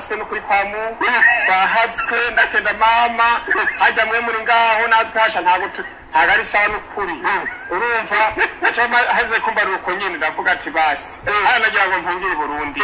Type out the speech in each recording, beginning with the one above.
Twahatswe no kuri kwamu, twahatswe ndakenda mama hajya mwe muri ngaho natwe hasha ntabwo ntabwo ari sawa n'ukuri. Urumva haze kumbarira uko nyine ndavuga ati basi hano nagira ngo mpungire i Burundi.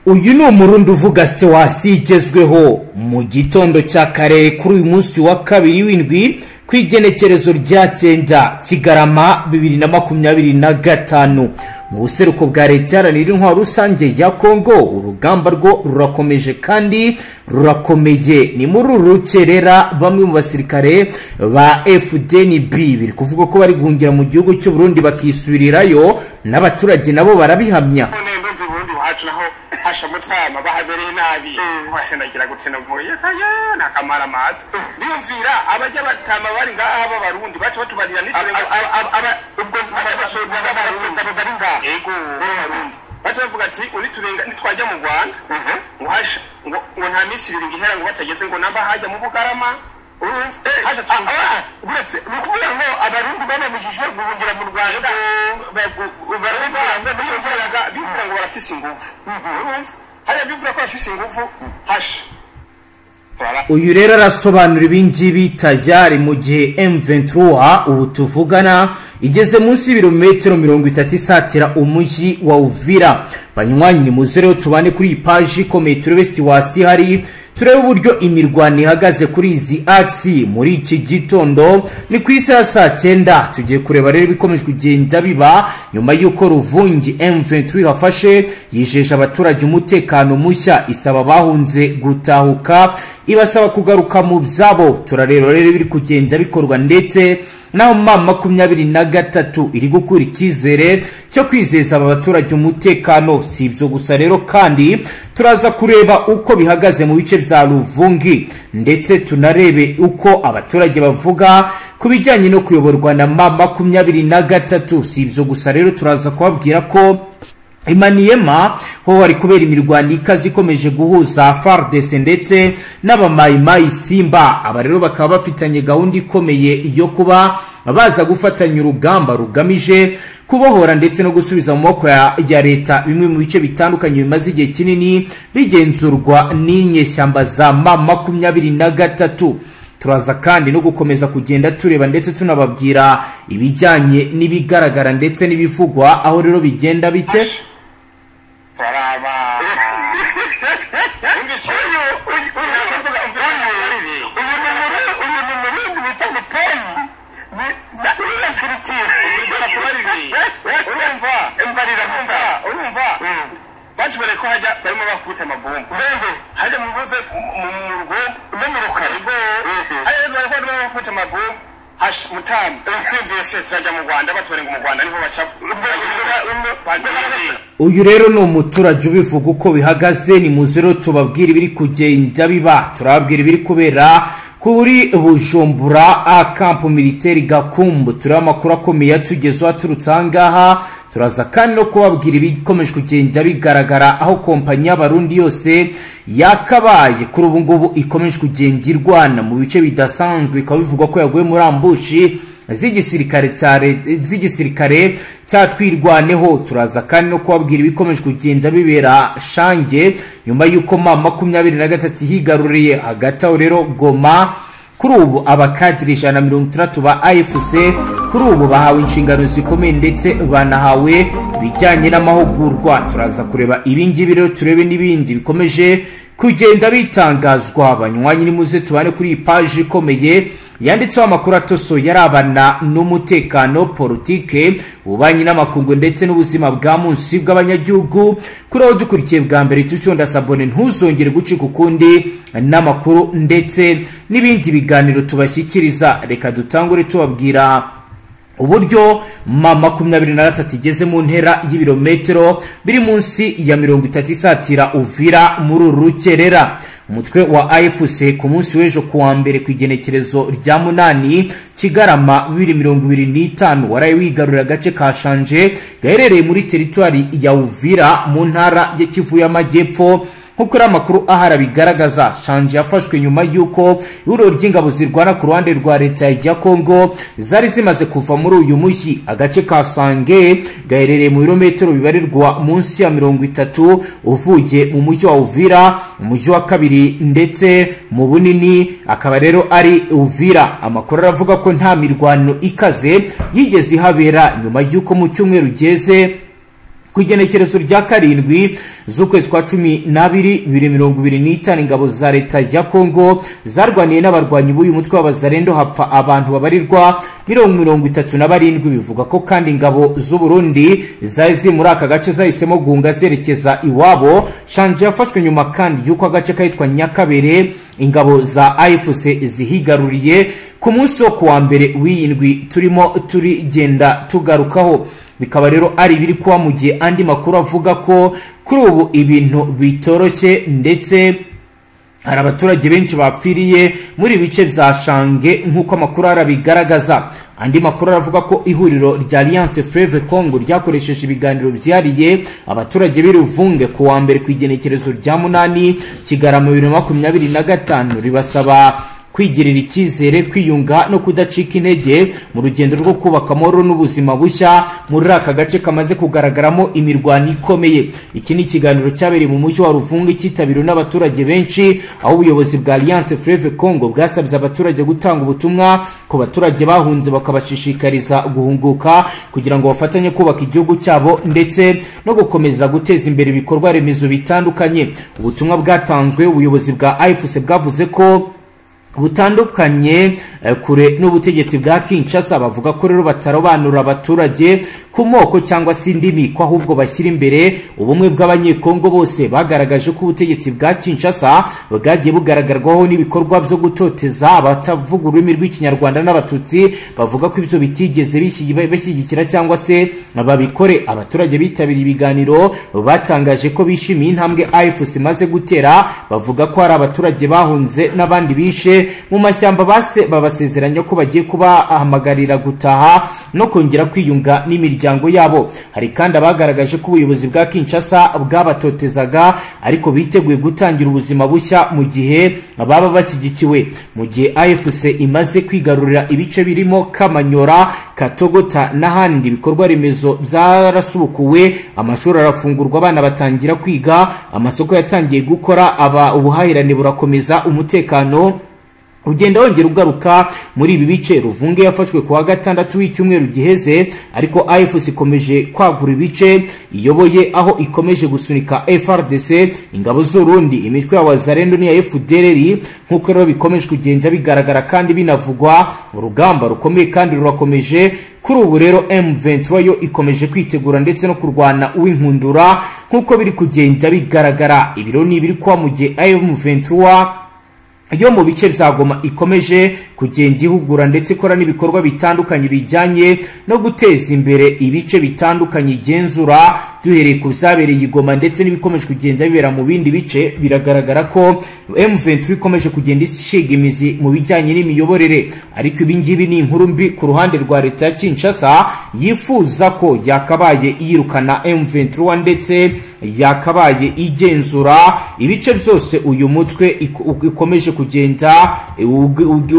Uyu ni umurundi uvuga situwasiyo igezweho mu gitondo cya kare kuri uyu munsi wa kabiri w'indwi ku igenekerezo rya 9 Kigarama 2025 mu buseruko bwa leta iharanira intwaro rusange ya Kongo. Urugamba rwo rurakomeje kandi rurakomeye. Ni muri uru rukerera bamwe mu basirikare ba FDNB biri kuvuga ko bari guhungira mu gihugu cy'u Burundi bakisubirirayo, n'abaturage nabo barabihamya. Hasha mutama bahabereye nabi wasendagira gute no mvuye kaya nakamara amazi ndiyumvira abajya batama bari ngaha b'abarundi baca batubarira ubwo bari ngaha ego b'abarundi baca bavuga ati uniturenga nitwajya mu Rwanda ngo hasha ngo nta minsi ibiri ngihera ngo batageze ngo namba hajya mu Bugarama. Uretse ni ukuvuga ngo abarundi banamujije guhungira mu Rwanda bivura ngo barafise ingufu, hariya bivura ko barafise ingufu hasha. Uyu rero arasobanura ibingibi tayari mu gihe M23 ubu tuvugana igeze munsi y'ibirometero 30 isatira umujyi wa Uvira. Banywanyi ni muze rero tubane kuri iyi paji ikomeye turebe situwasiyo hari, turebe uburyo imirwano ihagaze kuri izi aksi muri iki gitondo. Ni ku isaha saa 9 tugiye kureba rero ibikomeje kugenda biba nyuma y'uko Ruvungi M23 hafashe, yijeje abaturage umutekano mushya, isaba bahunze gutahuka, ibasaba kugaruka mu byabo. Turareba rero biri kugenda bikorwa ndetse naho M23 iri gukura icyizere cyo kwizeza aba baturage umutekano. Si ibyo gusa rero kandi turaza kureba uko bihagaze mu bice bya Ruvungi ndetse tunarebe uko abaturage bavuga ku bijyanye no kuyoborwa na M23. Si ibyo gusa rero turaza kubabwira ko Imaniema ho hari kubera imirwano ikaze ikomeje guhuza FARDC ndetse n'abamayimayi Simba. Aba rero bakaba bafitanye gahunda ikomeye yo kuba baza gufatanya urugamba rugamije kubohora ndetse no gusubiza mu maboko ya leta bimwe mu bice bitandukanye bimaze igihe kinini bigenzurwa n'inyeshyamba za M23. Turaza kandi no gukomeza kugenda tureba ndetse tunababwira ibijyanye n'ibigaragara ndetse n'ibivugwa aho rero bigenda bite. Turaraba urumva bacu ko hajya barimo bakubita amabombo hajya mu buze mu rugombo no mu rukarigo hajya barimo bakubita amabombo hash mutama kwimvise turajya mu Rwanda batubarenga mu Rwanda niho baca. Uyu rero ni umuturage ubivuga uko bihagaze. Ni muzero tubabwira ibiri kugenda biba, turababwira ibiri kubera kuri Bujumbura a camp militaire Gakumbu. Turaba amakuru akomeye atugezeho aturutse aha ngaha. Turaza kandi no kubabwira ibikomeje kugenda bigaragara aho kompanyi y'abarundi yose yakabaye kuri ubu ngubu ikomeje kugenda irwana mu bice bidasanzwe, ikaba bivugwa ko yaguye muri ambushi z'igisirikare cyatwirwaneho. Turaza kandi no kubabwira ibikomeje kugenda bibera Shange nyuma y'uko M23 higaruriye. Hagati aho rero Goma kuri ubu abakadiri 160 ba AFC kuri ubu bahawe inshingano zikomeye ndetse banahawe ibijyanye n'amahugurwa. Turaza kureba ibingibi rero turebe n'ibindi bikomeje kugenda bitangazwa. Banywanyi nimuze tubane kuri iyi paji ikomeye yanditseho amakuru atoso yarabana n'umutekano, politike, ububanyi n'amakungu ndetse n'ubuzima bwa munsi bw'abanyagihugu. Kuri aho dukurikiye bwa mbere tucyonda sabone, ntuzongere gucika ukundi n'amakuru ndetse n'ibindi biganiro tubashyikiriza. Reka dutangure tubabwira uburyo M23 igeze mu ntera y'ibirometero biri munsi ya 30 isatira Uvira muri uru rukerera. Umutwe wa AFC ku munsi w'ejo kuwa mbere ku igenekerezo rya 8 Kigarama 2025 waraye wigarurira agace ka Shanje gaherereye muri teritwari ya Uvira mu ntara ya Kivu y'Amajyepfo. Nk'uko rero amakuru ahari abigaragaza, Shanje yafashwe nyuma y'uko ihuriro ry'ingabo zirwana ku ruhande rwa leta ya Kongo zari zimaze kuva muri uyu mujyi. Agace ka Sange gaherereye mu birometero bibarirwa munsi ya 30 uvuye mu mujyi wa Uvira, umujyi wa kabiri ndetse mu bunini akaba rero ari Uvira. Amakuru aravuga ko nta mirwano ikaze yigeze ihabera nyuma y'uko mu cyumweru geze ku igenekerezo rya 7 z'ukwezi kwa 12 2025 ingabo za leta ya Kongo zarwaniye n'abarwanyi b'uyu mutwe w'abazarendo, hapfa abantu babarirwa 37. Bivuga ko kandi ingabo z'u Burundi zari ziri muri aka gace zahisemo guhunga zerekeza iwabo. Shanje yafashwe nyuma kandi y'uko agace kahitwa Nyakabere ingabo za AFC zihigaruriye ku munsi wo kuwa mbere w'iyindwi turimo turigenda tugarukaho. Bikaba rero ari biri kuba mu gihe andi makuru avuga ko kuri ubu ibintu bitoroshye, ndetse hari abaturage benshi bapfiriye muri bice bya Shange nk'uko amakuru arabigaragaza. Andi makuru aravuga ko ihuriro rya Alliance Fleuve Congo ryakoresheje ibiganiro byihariye abaturage b'Iruvunge ku wa mbere ku igenekerezo rya 8 Kigarama 2025, ribasaba kwigirira icyizere, kwiyunga no kudacika intege mu rugendo rwo kubaka amahoro n'ubuzima bushya muri aka gace kamaze kugaragaramo imirwano ikomeye. Iki ni ikiganiro cyabereye mu mujyi wa Ruvunge cyitabiriwe n'abaturage benshi, aho ubuyobozi bwa Alliance Fleuve Congo bwasabye abaturage gutanga ubutumwa ku baturage bahunze, bakabashishikariza guhunguka kugira ngo bafatanye kubaka igihugu cyabo ndetse no gukomeza guteza imbere ibikorwa remezo bitandukanye. Ubutumwa bwatanzwe, ubuyobozi bwa AFC bwavuze ko butandukanye kure n'ubutegetsi bwa Kinshasa. Bavuga ko rero batarobanura abaturage ku moko cyangwa se indimi, ko ahubwo bashyira imbere ubumwe bw'abanyekongo bose. Bagaragaje ko ubutegetsi bwa Kinshasa bwagiye bugaragarwaho n'ibikorwa byo gutoteza abatavuga ururimi rw'Ikinyarwanda n'Abatutsi, bavuga ko ibyo bitigeze bashyigikira cyangwa se babikore. Abaturage bitabiriye ibiganiro batangaje ko bishimiye intambwe AFC imaze gutera, bavuga ko hari abaturage bahunze n'abandi bishe mu mashyamba base babasezeranya ko bagiye kubahamagarira gutaha no kongera kwiyunga n'imiryango yabo. Hari kandi abagaragaje ko ubuyobozi bwa Kinshasa bwabatotezaga ariko biteguye gutangira ubuzima bushya mu gihe baba bashyigikiwe. Mu gihe AFC imaze kwigarurira ibice birimo Kamanyora, Katogota n'ahandi, ibikorwa remezo byarasubukuwe, amashuri arafungurwa, abana batangira kwiga, amasoko yatangiye gukora, ubuhahirane burakomeza, umutekano ugenda wongera ugaruka muri ibi bice. Ruvunge yafashwe kuwa gatandatu w'icyumweru giheze, ariko AFC ikomeje kwagura ibice iyoboye, aho ikomeje gusunika FRDC, ingabo z'Urundi, imitwe ya Wazalendo n'iya FDLR. Nk'uko rero bikomeje kugenda bigaragara kandi binavugwa, urugamba rukomeye kandi rurakomeje. Kuri ubu rero M23 yo ikomeje kwitegura ndetse no kurwana uw'inkundura nk'uko biri kugenda bigaragara. Ibiro ni ibiri kuba mu gihe M23 yo mu bice bya Goma ikomeje kugenda ihugura ndetse ikora n'ibikorwa bitandukanye bijyanye no guteza imbere ibice bitandukanye igenzura. Duhereye ku byabereye i Goma ndetse n'ibikomeje kugenda bibera mu bindi bice, biragaragara ko M23 ikomeje kugenda ishinga imizi mu bijyanye n'imiyoborere. Ariko ibi ngibi ni inkuru mbi ku ruhande rwa leta ya Kinshasa, yifuza ko yakabaye yirukana M23 ndetse yakabaye igenzura ibice byose uyu mutwe ikomeje kugenda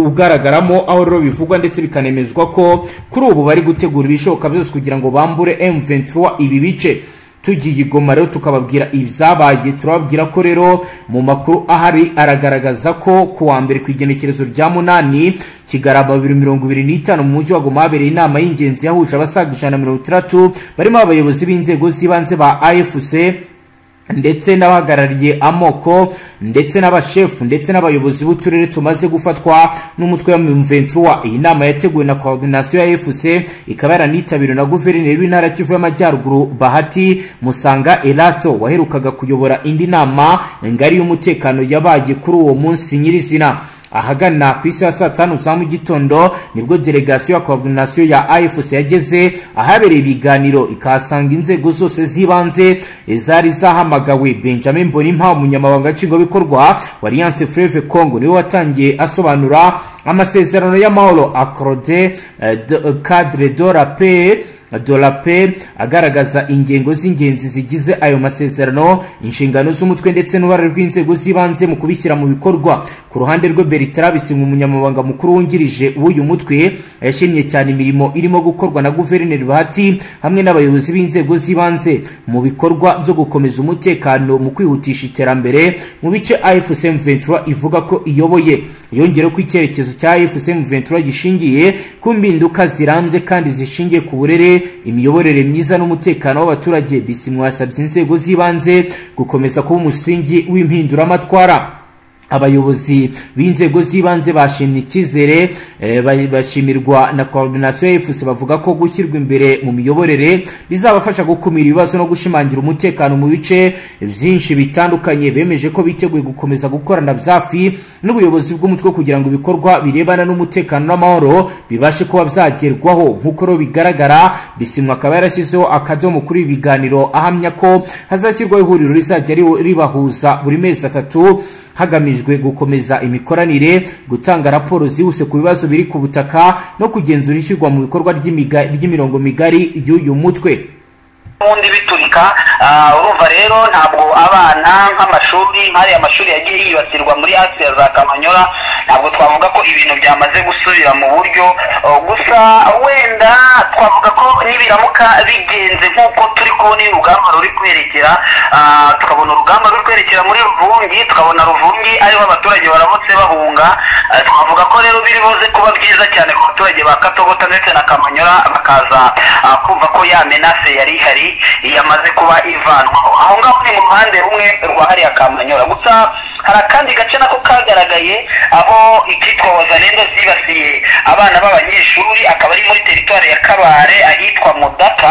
ugaragaramo, aho rero bivugwa ndetse bikanemezwa ko kuri ubu bari gutegura ibishoboka byose kugira ngo bambure M23 ibi bice. Tugiye Goma rero tukababwira ibyabaye, turababwira ko rero mu makuru ahari aragaragaza ko kuwa mbere ku igenekerezo rya 8 Kigarama 2025 mu mujyi wa Goma habereye inama y'ingenzi yahuje abasaga 160 barimo abayobozi b'inzego z'ibanze ba AFC ndetse n'abahagarariye amoko ndetse n'abashefu ndetse n'abayobozi b'uturere tumaze gufatwa n'umutwe wa M23. Iyi nama yateguwe na coordination ya AFC, ikaba yaranitabiriwe na guverineri w'intara Kivu y'Amajyaruguru Bahati Musanga Erasto, waherukaga kuyobora indi nama ngari y'umutekano yabaye kuri uwo munsi nyirizina. Ahagana ku isaha saa 5 za mu gitondo nibwo delegation ya coordination ya AFC yageze ahabereye ibiganiro, ikahasanga inzego zose z'ibanze zari zahamagawe. Benjamin Mbonimpa, umunyamabanga nshingwabikorwa wa Alliance Fleuve Congo, niwe watangiye asobanura amasezerano y'amahoro Accord de cadre de la paix de la Paix, agaragaza ingengo z'ingenzi zigize ayo masezerano, inshingano z'umutwe ndetse n'uruhare rw'inzego z'ibanze mu kubishyira mu bikorwa. Ku ruhande rwe, Bertrand Bisimwa, umunyamabanga mukuru wungirije w'uyu mutwe, yashimye cyane imirimo irimo gukorwa na Guverineri Bahati hamwe n'abayobozi b'inzego z'ibanze mu bikorwa byo gukomeza umutekano mu kwihutisha iterambere mu bice AFC M23 ivuga ko iyoboye. Yongeyeho ko icyerekezo cya AFC M23 gishingiye ku mpinduka zirambye kandi zishingiye ku burere, imiyoborere myiza n'umutekano w'abaturage. Bisimwa yasabye inzego z'ibanze gukomeza kuba umusingi w'impinduramatwara. Abayobozi b'inzego z'ibanze bashimye icyizere bashimirwa na coordination ya AFC, bavuga ko gushyirwa imbere mu miyoborere bizabafasha gukumira ibibazo no gushimangira umutekano mu bice byinshi bitandukanye. Bemeje ko biteguye gukomeza gukorana byafi n'ubuyobozi bw'umutwe kugira ngo ibikorwa birebana n'umutekano n'amahoro bibashe kuba byagerwaho. Nk'uko rero bigaragara, Bisimwa akaba yarashyizeho akadomo kuri ibi biganiro, ahamya ko hazashyirwaho ihuriro rizajya ribahuza buri mezi 3 hagamijwe gukomeza imikoranire, gutanga raporo zihuse ku bibazo biri ku butaka no kugenzura ishyirwa mu bikorwa ry'imirongo migari y'uyu mutwe. Ubundi biturika, urumva rero ntabwo abana nk'amashuri nk'ariya amashuri yagiye yibasirwa muri Asia za Kamanyola, ntabwo twavuga ko ibintu byamaze gusubira mu buryo. Gusa wenda twavuga ko nibiramuka bigenze nk'uko turi kubona urugamba ruri kwerekera, tukabona urugamba ruri kwerekera muri Ruvungi, tukabona Ruvungi ariho abaturage baramutse bahunga, twavuga ko rero biri buze kuba byiza cyane ku baturage ba Katogota ndetse na Kamanyola, bakaza kumva ko ya menace yari ihari yamaze kuba ivanwaho. Aho ngaho ni mu ruhande rumwe rwa hariya Kamanyola. Gusa hari akandi gace nako kagaragaye aho icyitwa Wazalendo zibasiye abana b'abanyeshuri, akaba ari muri teritwari ya Kabare ahitwa Mudaka.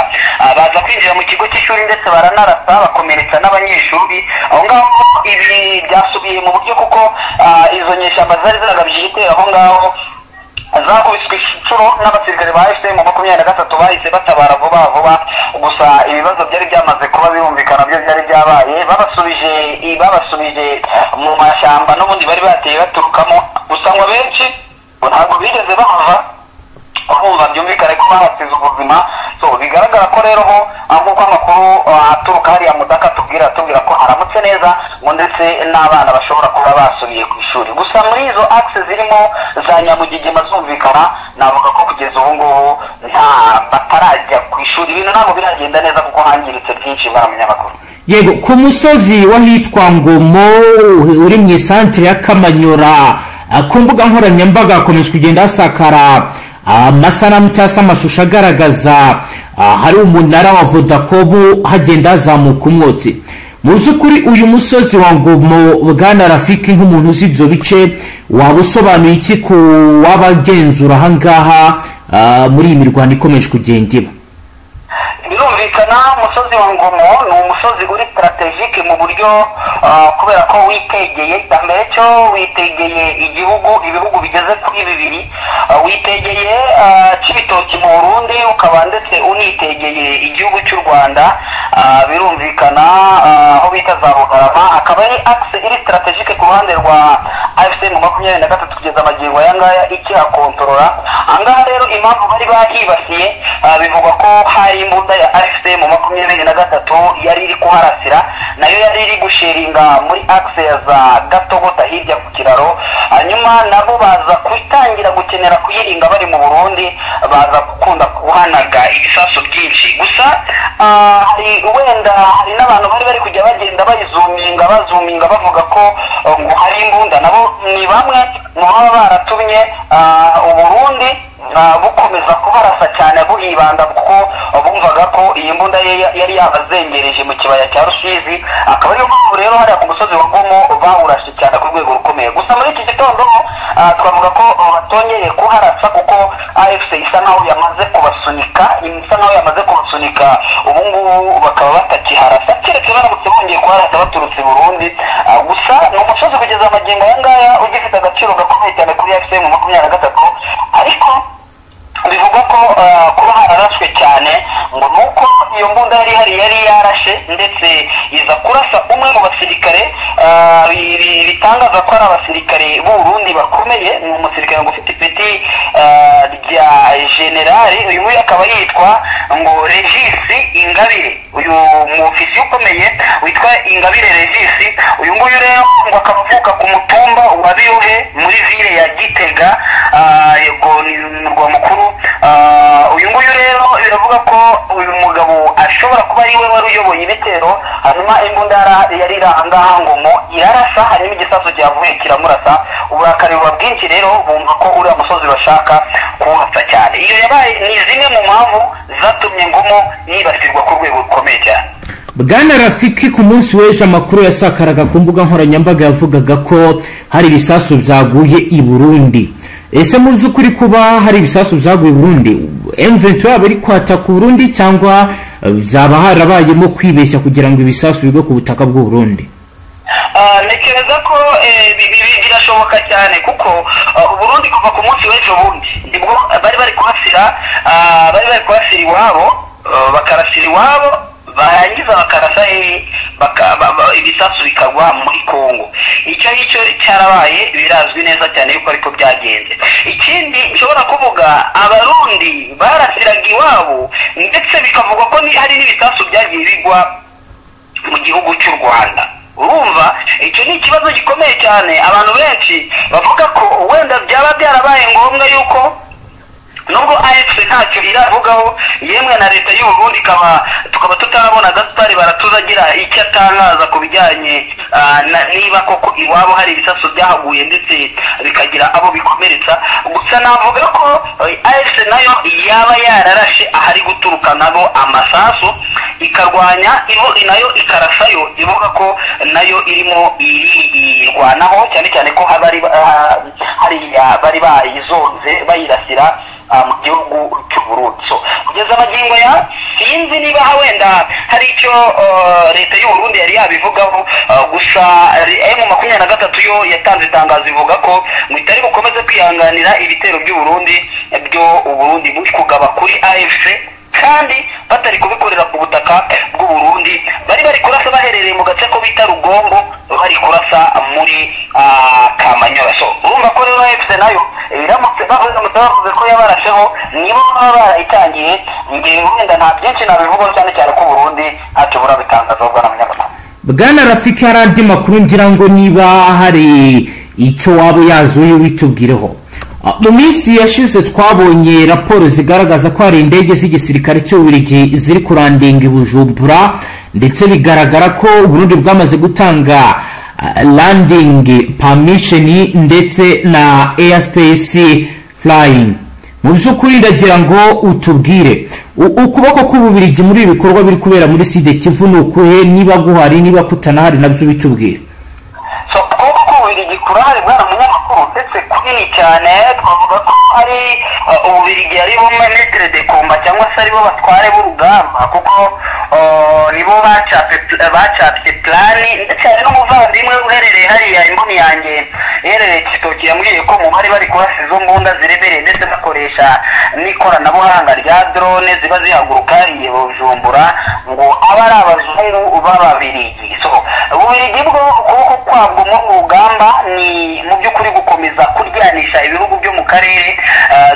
Baza kwinjira mu kigo cy'ishuri ndetse baranarasa bakomeretsa n'abanyeshuri. Aho ngaho ibi byasubiye mu buryo kuko izo nyeshyamba zari zagabije igitero aho ngaho zakubiswe inshuro n'abasirikare ba AFC M23 bahise batabara vuba vuba. Gusa ibibazo byari byamaze kuba birumvikana byo byari byabaye, babasubije mu mashyamba n'ubundi bari bateye baturukamo. Gusa ngo benshi ntabwo bigeze bahava, urumva byumvikane ko bahasize ubuzima. So bigaragara ko rero ho nk'uko amakuru aturuka hariya Mudaka tubwira ko haramutse neza, ngo ndetse n'abana bashobora kuba basubiye ku ishuri. Gusa muri izo axe zirimo za Nyamugigima zumvikana, navuga ko kugeza ubu ngubu nta batarajya ku ishuri, ibintu ntabwo biragenda neza kuko hangiritse byinshi baramunyamakuru. Yego, ku musozi wahitwa Ngomo uri mu isantere ya Kamanyora, ku mbuga nkoranyambaga hakomeje kugenda hasakara amasanamu cyangwa se amashusho agaragaza hari umunara wa Vodacom hagenda hazamuka umwotsi. Mu by'ukuri uyu musozi wa Ngomo, Bwana Rafiki, nk'umuntu uzi ibyo bice, waba usobanuye iki ku wabagenzura aha ngaha muri iyi mirwano ikomeje kugenda iba? Birumvikana umusozi wa Ngomo ni umusozi uri strategique mu buryo kubera ko witegeye mbere cyo witegeye igihugu, ibihugu bigeze kuri bibiri, witegeye Cibitoki mu Burundi, ukaba ndetse unitegeye igihugu cy'u Rwanda. Birumvikana aho bita za Bugarama, akaba ari axe iri strategique ku ruhande rwa AFC M23 kugeza amagingo aya ngaya ikihakontorora. Ahangaha rero impamvu bari bahibasiye, bivugwa ko hari imbunda ya AFC M23 yari iri kuharasira, nayo yari iri gusheringa muri axe ya za Gatogota hirya ku kiraro. Hanyuma nabo baza gutangira gukenera kuyiringa bari mu Burundi, baza gukunda kuhanaga ibisasu byinshi. Gusa hari wenda hari n'abantu bari kujya bagenda bayizuminga bazuminga bavuga ko ngo hari imbunda, nabo ni bamwe mu baba baratumye Uburundi bukomeza kubarasa cyane buhibanda, kuko bumvaga ko iyi mbunda yari yabazengereje mu kibaya cya Rusizi. Akaba ariyo mpamvu rero hariya ku musozi wa Ngomo bawurashe cyane ku rwego rukomeye. Gusa muri iki gitondo twavuga ko batongeye kuharasa kuko AFC isa nkaho yamaze kubasunika, ubu ngubu bakaba batakiharasa, keretse baramutse bongeye kuharasa baturutse Burundi. Gusa ni umusozi kugeza amagingo aya ngaya ugifite agaciro gakomeye cyane kuri AFC M23, ariko bivugwa ko kuba hararashwe cyane ngo nuko iyo mbunda imbunda yari ihari yari yarashe, ndetse iza kurasa umwe mu basirikare bitangaza ko ari abasirikare b'Uburundi bakomeye. Ni umusirikare ngo ufite ipeti rya generali, uyu nguyu akaba yitwa ngo Regis Ingabire. Uyu mu ofisiye ukomeye witwa Ingabire Regis, uyu nguyu rero ngo akaba avuka ku mutumba wa Birohe muri ville ya Gitega, yego ni umurwa mukuru. Uyu nguyu rero biravuga ko uyu mugabo ashobora kuba ari we wari uyoboye ibitero, hanyuma imbunda yari iri aha ngaha Ngomo irarasa, hanyuma igisasu cyavuye kiramurasa. Uburakari buba bwinshi rero, bumva ko uriya musozi bashaka kuwurasa cyane. Iyo yabaye ni zimwe mu mpamvu zatumye Ngomo yibasirwa ku rwego rukomeye cyane. Bwana Rafiki, ku munsi w'ejo amakuru yasakaraga ku mbuga nkoranyambaga yavugaga ko hari ibisasu byaguye i Burundi. Ese mu by'ukuri kuba hari ibisasu byaguye i Burundi, M23 yaba iri kwataka Burundi cyangwa byaba harabayemo kwibeshya kugira ngo ibisasu bigwe ku butaka bw'u Burundi? Ntekereza ko birashoboka cyane, kuko Burundi kuva ku munsi w'ejo bundi nibwo bari bari kuhasira, bari bari kuhasira iwabo, bakarasira iwabo, barangiza bakarasa ibisasu bikagwa muri Kongo. Icyo ngicyo cyarabaye, birazwi neza cyane yuko ariko byagenze. Ikindi nshobora kuvuga, Abarundi barasiraga iwabo, ndetse bikavugwa ko hari n'ibisasu byagiye bigwa mu gihugu cy'u Rwanda. Urumva icyo ni ikibazo gikomeye cyane, abantu benshi bavuga ko wenda byaba byarabaye ngombwa yuko nubwo AFC ntacyo iravugaho, yemwe na leta y'u Burundi tukaba tutarabona Gaspard Baratuzagira icyo atangaza ku bijyanye niba koko iwabo hari ibisasu byahaguye ndetse bikagira abo bikomeretsa. Gusa navuga ko AFC nayo yaba yararashe ahari guturuka nabo amasasu, ikarwanya nayo ikarasayo, ivuga ko nayo irimo irwanaho, cyane cyane ko bari bayizonze bayirasira mu gihugu cy'u Burundi. So kugeza magingo ya sinzi niba wenda hari icyo leta y'u Burundi yari yabivugaho. Gusa M23 yo yatanze itangazo ivuga ko ngo itari bukomeze kwihanganira ibitero by'u Burundi byo Uburundi buri kugaba kuri AFC, kandi batari kubikorera ku butaka bw'u Burundi. Bari bari kurasa baherereye mu gace ko bita Rugombo, bari kurasa muri Kamanyola. So urumva ko rero AFC nayo iramutse bavuze ko yabarasheho, nibo baba barayitangiye. Ngewe wenda nta byinshi nabivugaho, cyane cyane ko Burundi ntacyo burabitangaza bwana munyamakuru. Bwana Rafiki, hari andi makuru ngira ngo niba hari icyo waba yazuye witubwireho. Mu minsi yashize twabonye raporo zigaragaza ko hari indege z'igisirikare cy'Ububiligi ziri kurandinga i Bujumbura, ndetse bigaragara ko Burundi bwamaze gutanga landing permission ndetse na airspace flying. Mu by'ukuri ndagira ngo utubwire ukuboko k'Ububiligi muri ibi bikorwa biri kubera muri Sud Kivu ni ukuhe, niba guhari niba kutanahari nabyo bitubwire. So ukuboko k'Ububiligi kurahari bwana munyamakuru, ndetse kunini cyane. Twavuga ko ari Ububiligi ari bo maître de combat cyangwa se aribo batware b'urugamba, kuko nibo bacapye plani. Ndetse hari n'umuvandimwe uherereye hariya imboni yanjye iherereye Kitoki yambwiye ko mu bari bari kurasa izo mbunda ziremereye ndetse bakoresha n'ikoranabuhanga rya drone ziba zihaguruka i Bujumbura, ngo aba ari abazungu b'Ababiligi. So Ububiligi bwo ukuboko kwabwo mu rugamba ni mu by'ukuri gukomeza kuryanisha ibihugu byo mu karere,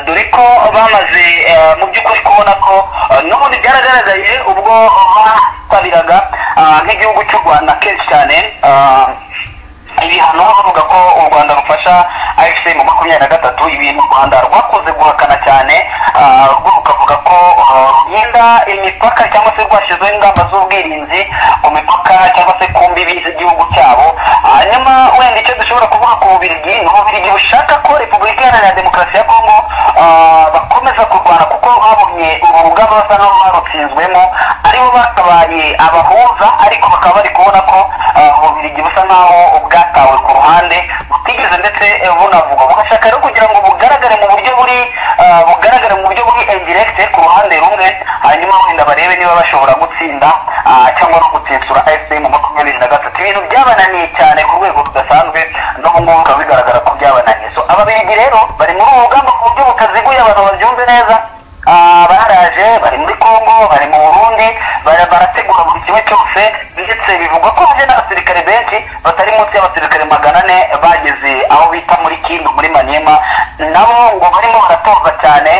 dore ko bamaze mu by'ukuri kubona ko n'ubundi byaragaragaye ubwo basabiraga nk'igihugu cy'u Rwanda kenshi cyane ibihano, bavuga ko u Rwanda rufasha AFC mu 23, ibintu u Rwanda rwakoze guhakana cyane, rwo rukavuga ko rurinda imipaka cyangwa se rwashyizeho ingamba z'ubwirinzi ku mipaka cyangwa se ku mbibi z'igihugu cyabo. Hanyuma wenda icyo dushobora kuvuga ku Bubiligi ni Ububiligi bushaka ko Repubulika Iharanira Demokarasi ya Kongo bakomeza kurwana, kuko babonye uru rugamba basa n'aho barutsinzwemo, aribo bakabaye abahuza, ariko bakaba bari kubona ko Ububiligi busa n'aho bwatawe ku ruhande, butigeze ndetse bunavugwa. Bugashaka rero kugira ngo bugaragare mu buryo buri bugaragare mu buryo buri indirect ku ruhande rumwe, hanyuma wenda barebe niba bashobora gutsinda cyangwa no gutsitsura AFC mu 23. Ibintu byabananiye cyane ku rwego rudasanzwe, n'ubu ngubu bikaba bigaragara ko byabananiye. So Ababiligi rero bari muri ubu rugamba ku buryo butaziguye, abantu babyumve neza. Baraje bari muri Kongo, bari mu Burundi, Barategura buri kimwe cyose, ndetse bivugwa ko haje n'abasirikare benshi batari munsi y'abasirikare 400 bageze aho bita muri Kindu muri Maniema, nabo ngo barimo baratoza cyane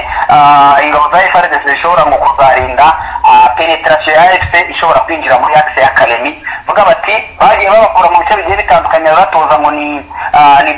ingabo za FARDC zishobora ngo kuzarinda penetration ya AFC ishobora kwinjira muri axe ya Kalemi. Vuga bati bagiye babakura mu bice bigiye bitandukanye baratoza ngo ni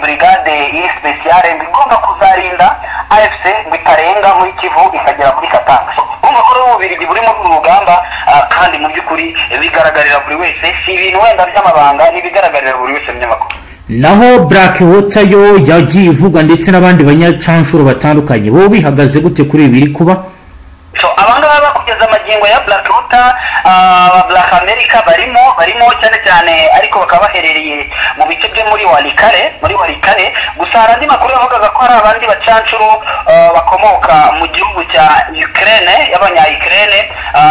brigade iri speciale igomba kuzarinda AFC ngo itarenga muri Kivu ikagera muri Katanga. Urumva ko rero Ububiligi buri muri uru rugamba, kandi mu by'ukuri bigaragarira buri wese, si ibintu wenda by'amabanga, n'ibigaragarira buri wese munyamakuru. Naho Blackwater yo yagiye ivugwa ndetse n'abandi banyacanshuro batandukanye, bo bihagaze gute kuri ibi biri kuba? So abangaba kugeza amagingo ya Blackwater, Black America barimo cyane cyane, ariko bakaba baherereye mu bice byo muri Walikare. Gusa hari andi makuru yavugaga ko hari abandi bacanshuro bakomoka mu gihugu cya Ukraine, y'abanya Ukraine.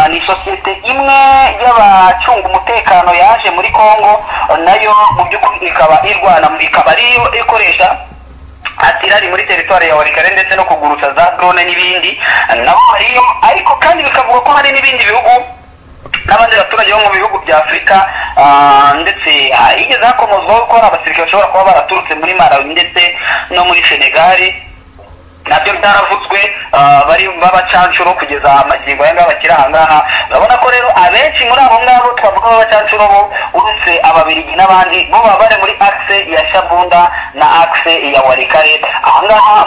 Ni sosiyete imwe y'abacunga umutekano yaje muri Congo, nayo mu by'ukuri ikaba irwana, ikaba ari ikoresha atirari muri teritwari ya Walikare ndetse no kugurutsa za drone n'ibindi, nabo bariyo. Ariko kandi bikavuga ko hari n'ibindi bihugu n'abandi baturage bo mu bihugu bya Afurika, ndetse higeze hakomozwaho ko hari abasirikare bashobora kuba baraturutse muri Malawi ndetse no muri Senegal, nabyo byaravuzwe, bari b'abacanshuro kugeza amagingo aya ngaya bakiri aha ngaha. Urabona ko rero abenshi muri abo ngabo twavuga b'abacanshuro bo, uretse Ababiligi n'abandi, bo baba bari muri axe ya Shabunda na axe ya Walikare. Ahangaha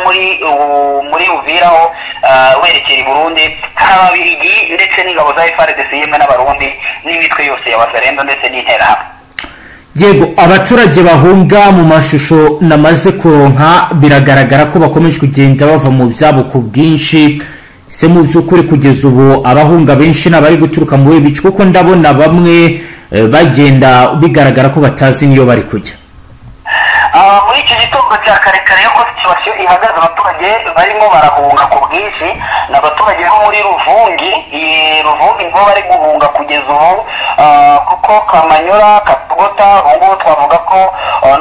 muri Uvira ho werekera i Burundi, hari Ababiligi ndetse n'ingabo za FARDC yemwe n'Abarundi n'imitwe yose ya Wazalendo ndetse n'Interahamwe. Yego, abaturage bahunga mu mashusho namaze kuronka biragaragara ko bakomeje kugenda bava mu byabo ku bwinshi. Se mu by'ukuri kugeza ubu abahunga benshi n'abari guturuka mu bice, kuko ndabona bamwe bagenda bigaragara ko batazi niyo bari kujya. Muri iki gitondo cya kare kare yuko situation ihagaze, abaturage barimo barahunga ku bwinshi. Ni abaturage bo muri Ruvungi, Ruvungi nibo bari guhunga kugeza ubu, kuko Kamanyora, Katogota, ubu ngubu twavuga ko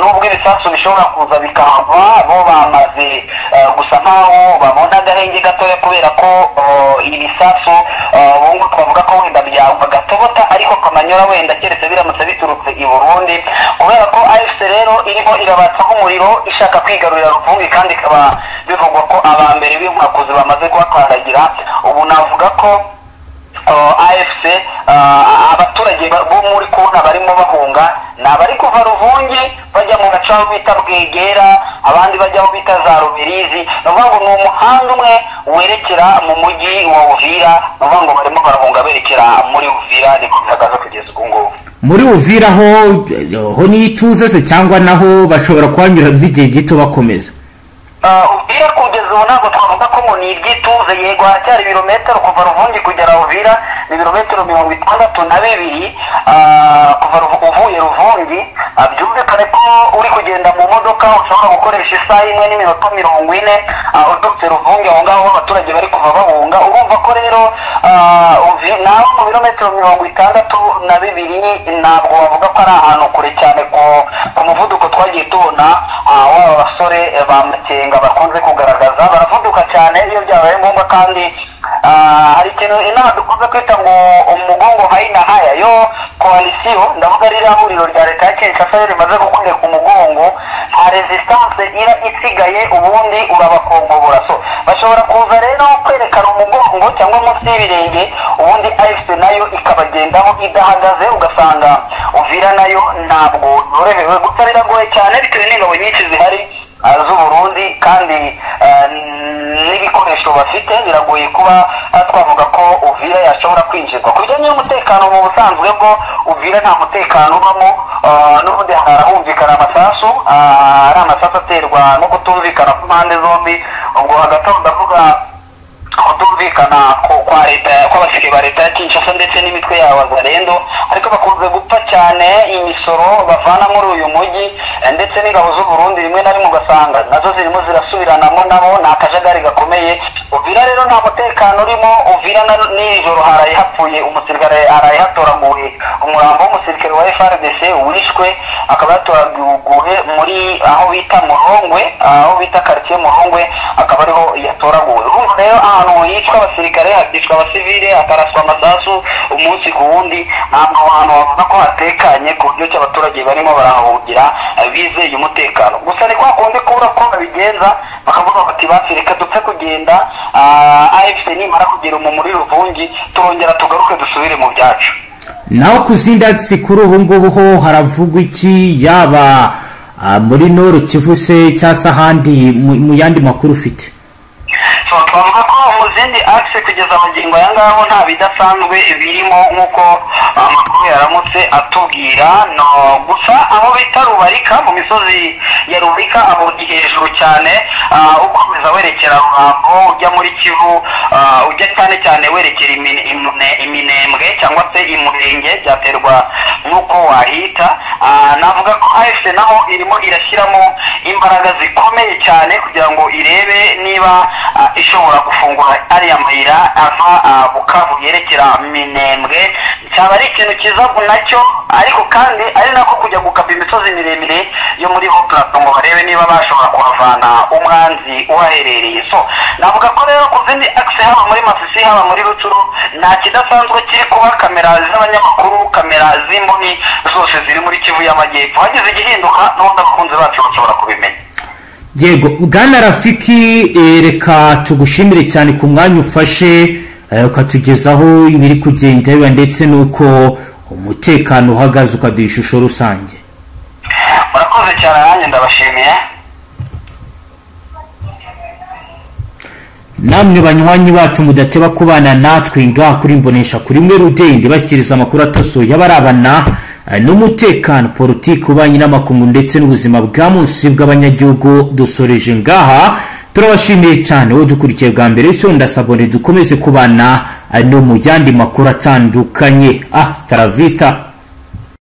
nubwo ibisasu bishobora kuza bikahava, bo bamaze gusa nkaho babona agahenge gatoya, kubera ko ibisasu ubu ngubu twavuga ko wenda byagwa Gatogota, ariko Kamanyora wenda keretse biramutse biturutse i Burundi, kubera ko AFC rero irimo irabatsaho umuriro ishaka kwigarurira Ruvungi, kandi ikaba bivugwa ko abambere b'inkwakuzi bamaze kuhakandagira. Ubu navuga ko AFC abaturage bo muri kubona barimo bahunga ni abari kuva Ruvungi bajya mu gace aho bita Bwegera, abandi bajya aho bita za Rubirizi. Ni ukuvuga ngo ni umuhanda umwe werekera mu mujyi wa Uvira, ni ukuvuga ngo barimo barahunga berekera muri Uvira, niko bihagaze kugeza ubu ngubu. Muri Uvira ho ni ituze se, cyangwa naho bashobora kuhanyura by'igihe gito bakomeza? Uvira kugeza ubu ntabwo twavuga ko ngo ni iby'ituze. Yego haracyari ibirometero kuva Ruvungi kugera Uvira, ni ibirometero 62 kuva uvuye Ruvungi. Byumvikane ko uri kugenda mu modoka ushobora gukoresha isaha imwe n'iminota 40 uturutse Ruvungi, aho ngaho abaturage bari kuva bahunga. Urumva ko rero naho mu birometero 62 ntabwo wavuga ko ari ahantu kure cyane ku muvuduko twagiye tubona waba basore ba Makenga bakunze kugaragaza, baravuduka cyane iyo byabaye ngombwa. Kandi hari ikintu inama dukunze kwita ngo umugongo haina haya yo koalisiyo, ndavuga ririya huriro rya leta ya Kinshasa rimaze gukwereka umugongo, nta resistance ira isigaye, ubundi urabakongobora. So bashobora kuza rero kwerekana umugongo cyangwa munsi y'ibirenge, ubundi AFC nayo ikabagendaho idahagaze, ugasanga Uvira nayo ntabwo yorohewe. Gusa biragoye cyane bitewe n'ingabo nyinshi zihari z'u Burundi, kandi n'ibikoresho bafite, biragoye kuba twavuga ko Uvira yashobora kwinjizwa. Ku bijyanye n'umutekano mu busanzwe bwo Uvira nta mutekano ubamo, n'ubundi harahumvikana amasasu, ari amasasu aterwa no kutumvikana ku mpande zombi. Ubwo hagati aho ndavuga kutumvikana kwa leta, kw'abasirikare ba leta ya Kinshasa ndetse n'imitwe ya Wazalendo, ariko bakunze gupfa cyane imisoro bavana muri uyu mujyi, ndetse n'ingabo z'u Burundi rimwe na rimwe ugasanga nazo zirimo zirasubiranamo nabo, ni akajagari gakomeye. Uvira rero nta mutekano urimo. Uvira nijoro haraye hapfuye umusirikare, haraye hatoraguwe umurambo w'umusirikare wa FARDC wishwe, akaba yatoraguwe muri aho bita Murongwe, aho bita quartier Murongwe, akaba ariho yatoraguwe. Urumva rero ahantu hicwa abasirikare, hakicwa abasivile, hakaraswa amasasu umunsi ku wundi, ntabwo ahantu bavuga ko hatekanye ku buryo ki abaturage barimo barahahungira bizeye umutekano. Gusa ni kwa kundi kubura ko babigenza, bakavuga bati basi reka dupfe kugenda, AFC nimara kugera muri Ruvungi turongera tugaruke dusubire mu byacu. Naho ku zindi axi kuri ubu ngubu ho haravugwa iki, yaba muri Nord Kivu se cyangwa se ahandi mu yandi makuru ufite? So twavuga ko mu zindi axe kugeza magingo aya ngaho nta bidasanzwe birimo nk'uko amakuru yaramutse atubwira. No gusa aho bita Rubarika, mu misozi ya Rubarika aho ni hejuru cyane, ukomeza werekera Rurambo ujya muri Kivu, ujya cyane cyane werekera Iminembwe cyangwa se Imurenge, byaterwa n'uko wahita. Navuga ko AFC naho irimo irashyiramo imbaraga zikomeye cyane kugira ngo irebe niba ishobora gufungura ariya mayira ava Bukavu yerekera Minembwe. Cyaba ari ikintu cyiza nacyo, ariko kandi ari nako kujya gukapa imisozi miremire yo muri Haut Plateau ngo barebe niba bashobora kuhavana umwanzi uhaherereye. So navuga ko rero ku zindi axe, haba muri Masisi, haba muri Rutsuru, nta kidasanzwe kiri kuba. Kamera z'abanyamakuru, kamera z'imboni zose ziri muri Kivu y'Amajyepfo. Hagize igihinduka n'ubundi abakunzi bacu bashobora kubimenya. Yego Bwana Rafiki, reka tugushimire cyane ku mwanya ufashe ukatugezaho ibiri kugenda biba ndetse n'uko umutekano uhagaze, ukaduha ishusho rusange. Murakoze cyane, nanjye ndabashimiye. Namwe banywanyi bacu mudateba kubana natwe ngaha kuri Imbonesha kuri mwe rudende, bashyikiriza amakuru atosoye abarabana n'umutekano, politiki, ububanyi n'amakungu ndetse n'ubuzima bwa munsi bw'abanyagihugu. Dusoreje ngaha, turabashimiye cyane wowe dukurikiye bwa mbere. So ndasabone dukomeze kubana no mu yandi makuru atandukanye. Staravista.